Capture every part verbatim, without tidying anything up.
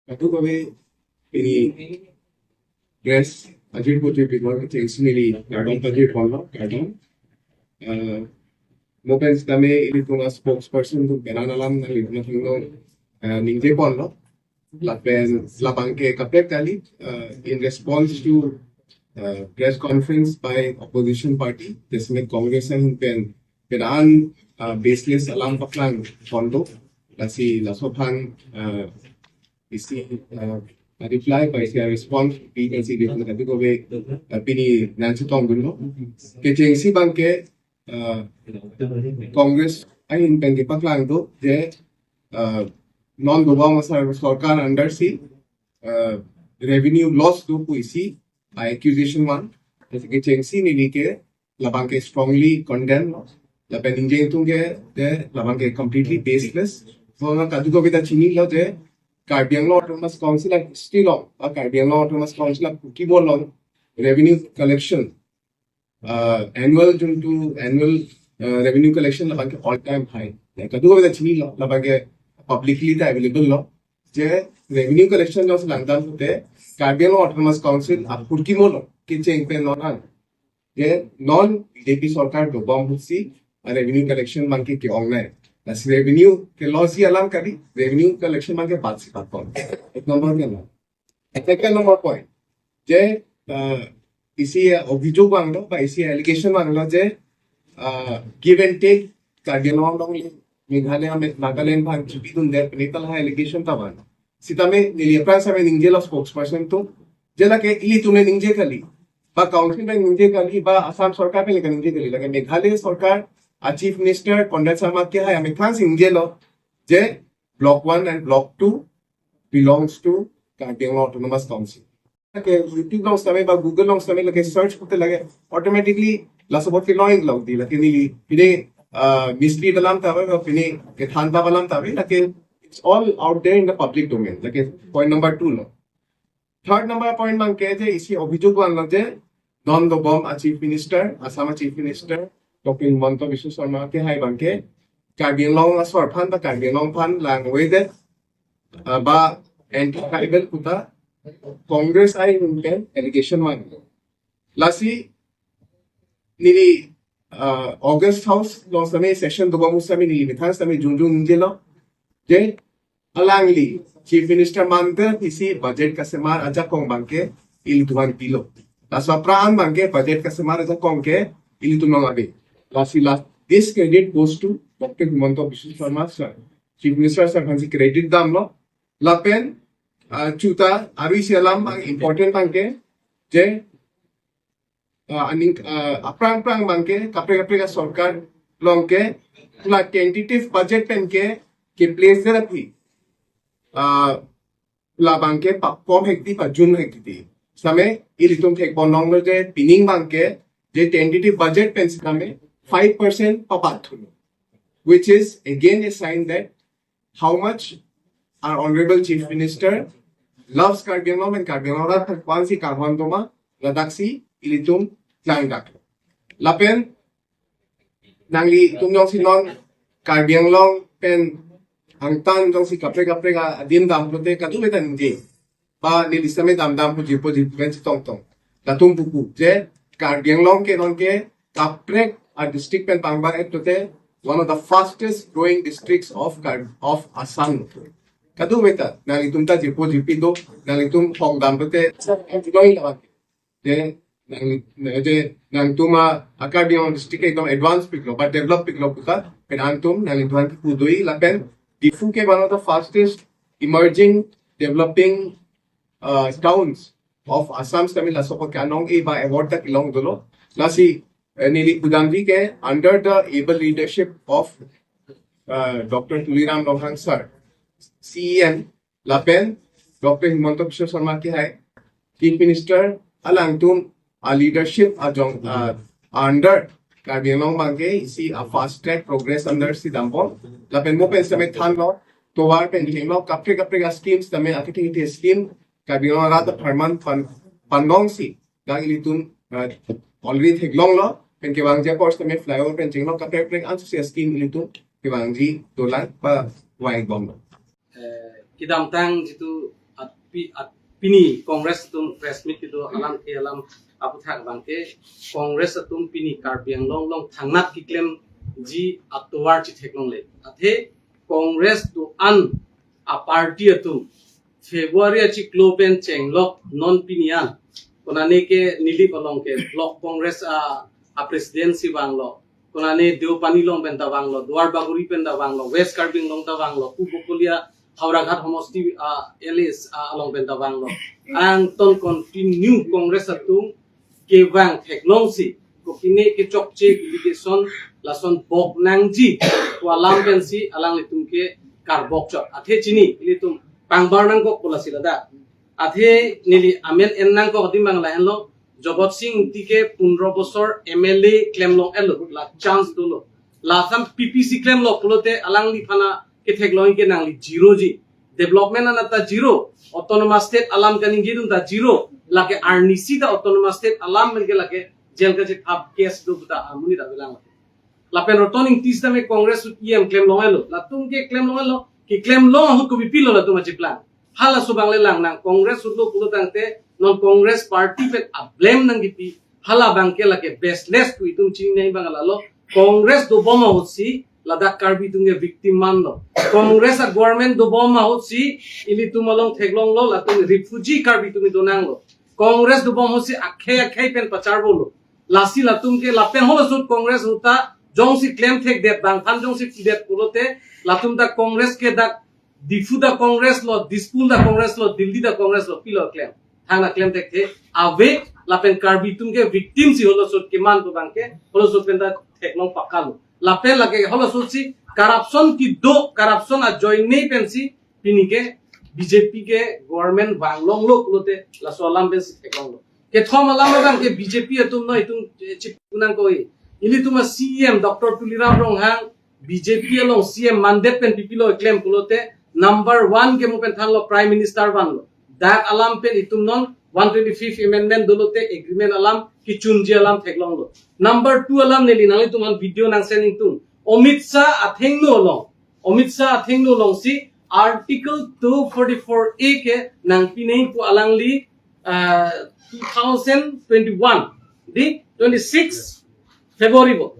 Kadokave pini press ajir putri pibor kechengsi neli kardom pajir ponlo, kardom. Eh, mo pen sitame ilitum a-spokesperson atum penang alam nangli nathengno, eh, ningje ponlo. Lapen labang ke kaprek kali, eh, in response to, eh, press conference by opposition party, jasemet Congress ahin pen penang, eh, baseless alam paklang ponlo. Lasi laso aphan, eh, isi, eh, reply ba isi response pi isi di na kadokave, eh, pini nangchetongdunlo. Kechengsi abang ke, eh, Congress ahin pen kepaklang do je, eh, non dobom asar sorkar under si, eh, revenue loss do pu isi accusation one. Lasi kechengsi neli ke labang ke strongly condemn lo. Lapen ningje ingtung ke, de labang ke completely baseless. So na kadokave ta chinilo je Karbi Anglong Autonomous Council a-history along, a Karbi Anglong Autonomous Council a-phuki along revenue collection, uh, annual jun to annual, uh, revenue collection labang ke all time high. Ya, kadokave ta chinilo, labang ke publicly ta available lo. Je revenue collection jongsi langdam pute Karbi Anglong Autonomous Council a-phuki along kecheng pen non an. Je non B J P sorkar dobom ahut si a-revenue collection abang ke ke-ong nai. Lasi revenue ke-loss ji alam kali, revenue collection abang ke bat si bat pon. Ek number ke non. Second number point. Je, uh, isi, uh, obhijog vanglo, ba isi allegation vanglo je, uh, give and take, Karbi Anglong along Meghalaya, Me-, Nagaland aphan chipidunde, pini ta lahai allegation ta vang. Sitame neli aphrang sitame ningjelo spokesperson atum, je lake ilitum le ningje kali, ba council pen ningje kali, ba Assam sorkar pen le kaningje kali, lake Meghalaya sorkar a-Chief Minister Conrad Sangma kehai amethang si ningjelo je Block one and Block two belongs to Karbi Anglong Autonomous Council. Lake YouTube along sitame ba Google along sitame lake search korte lake automatically laso apot ke-ong lok di, lake neli pine, uh, mislead alam ta ave, pine kethan ta alam ta ave, lake it's all out there in the public domain. Lake point number two lo. Third number point abang ke je isi obhijog vanglo je non dobom a-Chief Minister, Assam a-Chief Minister Doctor Himanta Biswa Sarma kehai abang ke Karbi Anglong asor aphan ba Karbi Anglong aphan langvoi det, uh, ba anti-tribal pu ta Congress ahin pen allegation vang. Lasi neli, uh, August House along sitame session dobom ahut sitame neli methang sitame jongjong ningjelo je alangli Chief Minister mantri isi budget kasemar ajakong abang ke ilitum aphan pilo. Laso apran abang ke budget kasemar ajakong ke ilitum along ave. Lasi la, this credit goes to Doctor Himanta Biswa Sarma sir. Chief Minister sir aphan si credit damlo. Lapen, ah, chuta aru isi alam abang important abang ke je, ah, aning, ah, aphrang aphrang abang ke kaprek kaprek asorkar along ke la tentative budget pen ke ke-place det aphi, ah, labang ke pakom hekti, pajun hekti. Sitame ilitum thekponlonglo je pining abang ke je tentative budget pen sitame five percent papat thulo, which is again a sign that how much our Honorable Chief Minister loves Karbi Anglong and Karbi Anglong arat aphan si karhon doma, ladak si ilitum klangdak. Lapen nanglitum jongsi non Karbi Anglong pen angtan jongsi kaprek kaprek adim dam pulote kadokave ta ningje. Ba neli sitame dam dam pu jirpo jirpo pen chetongtong. Latum pupu je Karbi Anglong ke non ke kaprek a-district pen pangbar et pulote one of the fastest growing districts of Kar-, of Assam. Kadokave ta nanglitum ta jirpo jirpi do, nanglitum hong dam pulote enjoy lawan. Je nang, je nangtum a, a Karbi Anglong district ekdom advance piklo, ba develop piklo pu ta penang atum nanglitum aphan kipu do-i. Lapen Diphu ke one of the fastest emerging developing, uh, towns of Assam sitame laso apot ke anong-e ba award ta kelong dolo. Lasi, eh, neli pudamji ke under the able leadership of, uh, Doctor Tuliram Ronghang sir, C E M, lapen Doctor Himanta Biswa Sarma kehai Chief Minister alangtum a-leadership ajong, uh, under Karbi Anglong abang ke isi a-fast track progress under si dampon. Lapen mo pen sitame thanlo, tovar pen chenglo, kaprek kaprek a-schemes tame akithe kithe scheme Karbi Anglong arat apharman pan, panong si dak ilitum, uh, already theklonglo, pen kevangji apor sitame flyover pen chenglo, kaprek kaprek ansi a-scheme ilitum kevangji dolang ba vang bomlo. Eh, kedamtang jitu pi-, at-, pini Congress atum press meet kedo alam ke alam aputhak abangke Congress atum pini Karbi Anglong along thangnat keklemji atovar chetheklongle. Athe Congress do-an a-party atum February achiklo pen chenglok non pini an konane ke Nilip along ke Block Congress a, a-presidency vanglo. Konane Deopani along pen ta vanglo, Duar Bagori pen ta vanglo, West Karbi Anglong ta vanglo, Purbo Kolia, Howraghat homosti, ah, L A S, ah, along pen ta vanglo. Angton continue Congress atum kevang theklongsi, kokine kechokche delegation lason bok nangji pu alam pensi alanglitum ke karbok chot. Athe chini, ilitum pangbar nangkok pu lasi ladak. Athe neli amen en nangkok adim abang lahenlo, Jagat Sing Engti ke pundro bosor M L A klemlong-etlo, la chance dolo. La sam P P C klemlo pulote alangliphan aketheklong ke nangli zero ji. Development anat ta zero, Autonomous State alam kaningjedun ta zero, lake arnisi ta Autonomous State alam pen ke lake jail kachethap case do puta amonit avelang. Lapen Ratan Engti sitame Congress ahut E M klemlong-etlo. Latum ke klemlong-etlo. Keklemlong ahut kopipilo latum achiplang? Halaso abang le lang nang, Congress ahut lo pulo tangte non Congress party pen a-blame nangkipi. Hala abangke lake baseless pu itum chinine abang lalo. Congress dobom ahutsi ladak Karbi atum ke victim manlo. Congress a-government dobom ahutsi ilitum along theklonglo, latum refugee Karbi atum do nanglo. Congress dobom ahutsi akhei akhei pen pacharbolo. Lasi latum ke lapen halaso ahut Congress ahut ta jongsi klemthekdet, bangphan jongsi pidet pulote, latum ta Congress ke dak Diphu ta Congress lo, Dispur ta Congress lo, Delhi ta Congress lo, pilo klem? Thangta klemthekthe ave, lapen Karbi atum ke victim si halaso ahut keman pu abangke halaso ahut pen ta theklong pakalo. Lapen lake halaso ahutsi corruption kedo, corruption ajoine pensi pini ke B J P ke government vanglonglo pulote laso alam pensi theklonglo. Kethom alam abangke B J P atum noi itum, eh, chipu nangkok-i. Ilitum a-C E M Doctor Tuliram Ronghang B J P along C E M mandate pen pipilo klem pulote number one ke mo pen thanlo Prime Minister vanlo. Dak alam pen itum non one twenty-fifth amendment dolote agreement alam kechunji alam theklonglo. Number two alam neli nanglitum aphan video nangsend ingtung. Amit Shah athengno along, Amit Shah athengno alongsi Article two forty-four A ke nangpinei pu alangli, ah, two thousand twenty-one, di twenty-six February bo.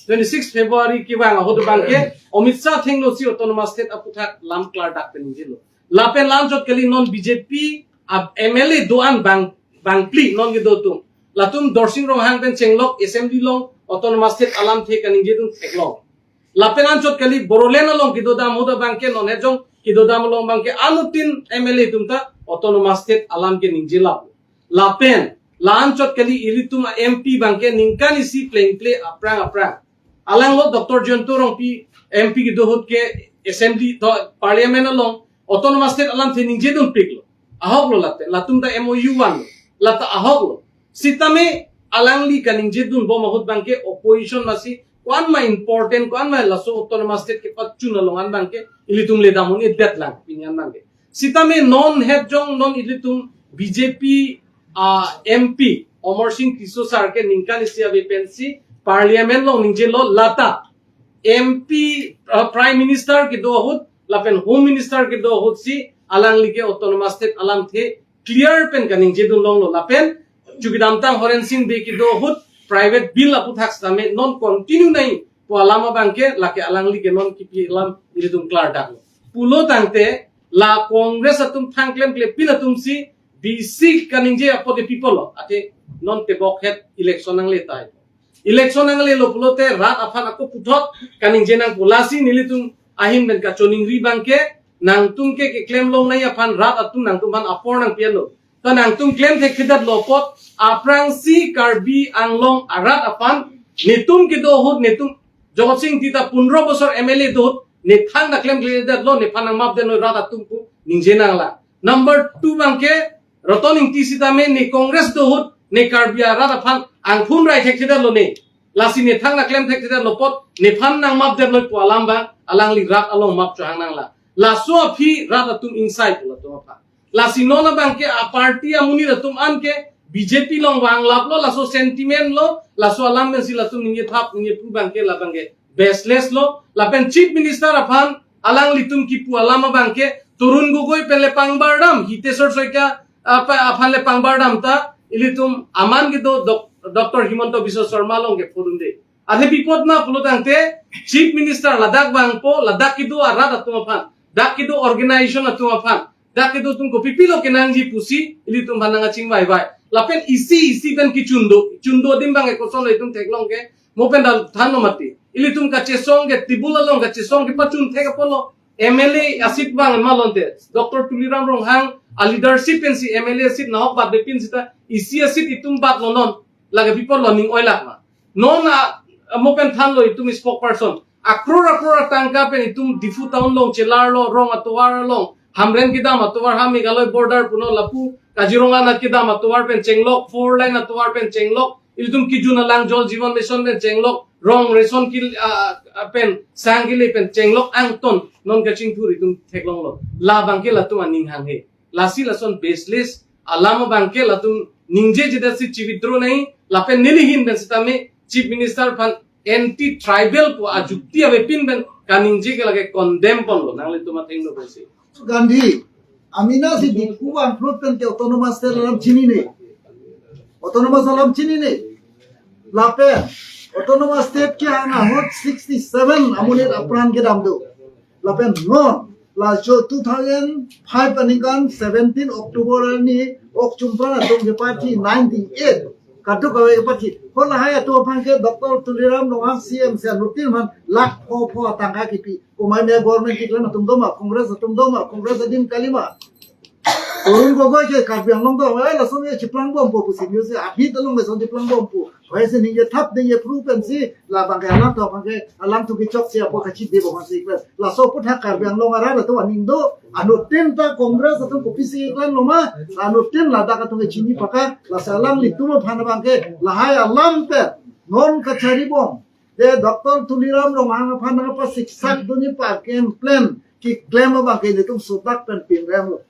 Twenty-six February kevang ahut abangke Amit Shah athengno si Autonomous State aputhak lam klardak pen ningjelo. Lapen la anchot kali non B J P a-M L A do-an bang, bangphli non kedo atum. Latum Dorsing Ronghang pen chenglok assembly along Autonomous State alamthe kaningjedun theklong. Lapen anchot kali Bodoland along kedodam ahut abangke non hejong kedodam along abangke anuttin M L A atum ta Autonomous State alam ke ningjelap. Lapen la anchot kali ilitum a-M P abangke ningkan isi plengple aphrang aphrang. Alanglo Doctor Jayanta Rongpi M P kedo ahut ke assembly to parliament along Autonomous State alamthe ningjedunpiklo. Ahoklo late, latum ta M O U vanlo. Lata ahoklo. Sitame alangli kaningjedunbom ahut abangke opposition masi ko-an ma important, ko-an ma laso Autonomous State kepachun along an abangke ilitum le dam un-edetlang pini an abangke. Sitame non hejong non ilitum B J P, ah, M P Amarsing Tisso sir ke ningkan isi ave pensi parliament along ningjelo, lata M P, ah, Prime Minister kedo ahut lapen Home Minister kedo ahut si alangli ke Autonomous State alamthe clear pen kaningjedun longlo. Lapen chukidamtang Horen Sing Bey kedo ahut private bill aputhak sitame non continue nangji pu alam abangke lake alangli ke non kipi alam ilitum klardaklo. Pulo tangte la Congress atum thangklemkle pin atum si bisi kaningje apot de people lo. Athe non tebok het election nangle tahai. Election nanglelo pulote rat aphan ako puthot kaningje nangpo, lasi nelitum ahin pen kachoningri abangke nangtum ke keklemlong nangji aphan rat atum nangtum aphan apor nangpi-etlo. Ta nangtum klemthekthedetlo apot aphrangsi Karbi Anglong arat aphan netum kedo ahut netum Jagat Sing Engti ta pundro bosor M L A do ahut ne thangta klemthekthedetlo, nephan nangmapdetnoi rat atum pu ningje nanglang. Number two abangke Ratan Engti sitame ne Congress do ahut ne Karbi arat aphan angphun rai thekthedetlo ne. Lasi ne thangta klemthekthedetlo apot nephan nangmapdetnoi pu alam abang alangli rat along map chohang nanglang. Laso aphi rat atum ingsai pu latum aphan. Lasi non abangke a-party amonit atum an ke B J P along vanglaplo, laso sentiment lo, laso alam pensi latum ningjethap ningjepru abangke labangke baseless lo. Lapen Chief Minister aphan alanglitum kipu alam abangke Tarun Gogoi pen le pangbar dam, Hiteswar Saikia apa aphan le pangbar dam ta ilitum aman kedo Dok-, Doctor Himanta Biswa Sarma along ke phurunde. Athe pi apot ma pulo tangte Chief Minister ladak vangpo, ladak kedo arat atum aphan, dak kedo organization atum aphan, dak kedo atum kopi pilo kenangji pusi ilitum aphan nangkachingvai vai. Lapen isi isi pen kechun do, chun do adim abang ke kosonlo itum theklong ke, mo pen dal than lo mati. Ilitum kachesong ke table along kachesong kepachun thek apotlo. M L A aseat vang ma lonte, Doctor Tuliram Ronghang aleadership pensi M L A aseat nahok bat de pin sita isi aseat itum bat lo non. Lake pi apotlo ning oilak ma. Non a, a mo pen thanlo itum spokesperson. Akror akror atangka pen itum Diphu town along chelarlo, rong atovar along, Hamren kedam atovar, ha Meghalaya border punon lapu, Kaziranga kedam atovar pen chenglok, four lane atovar pen chenglok, ilitum kejun alang Jal Jeevan Mission pen chenglok, rong ration kil, ah, ah, pen sang kele pen chenglok angton non kachingthur itum theklonglo. Labang ke latum aning hanghe. Lasi lason baseless alam abang ke latum ningjejedet si chi-withdraw nangji, lapen nelihin pen sitame Chief Minister aphan anti tribal pu ajukti avepin pen kaningje ke lake condemn ponlo nanglitum athengno pensi. Gandhi, amena si Diphu vangphrut pen ke autonomous state alam chinine. Autonomous alam chinine. Lapen autonomous state ke ahut sixty seven amonit apran kedam do. Lapen non la jo two thousand five aningkan seventeen October arni ok chumpran atum ke party ninety eight kaduk kave party. Ho lahai atum aphan ke Doctor Tuliram Ronghang C M si anuttin aphan lakh pho pho atangka kipi. Komai me government keklem atum doma, Congress atum doma, Congress adim kalima. Tarun Gogoi ke Karbi Anglong do, eh, laso me chiplang bompo pusi news aphi talung me son chiplang bompo. Wai se ningje thap ningje pru pensi labang ke alam to abang ke alam to kechok si apo kachidi bompo si klas. Laso aphuthak Karbi Anglong arat atum aning do, anuttin ta Congress atum kopisi klan loma, anuttin ladak atum ke chini paka, lasi alanglitum aphan abang ke lahai alam pen non kachari bom. Te Doctor Tuliram Ronghang aphan nangpasiksak dunji pa-campaign keklem abang ke netum sudak pen pinrem lo.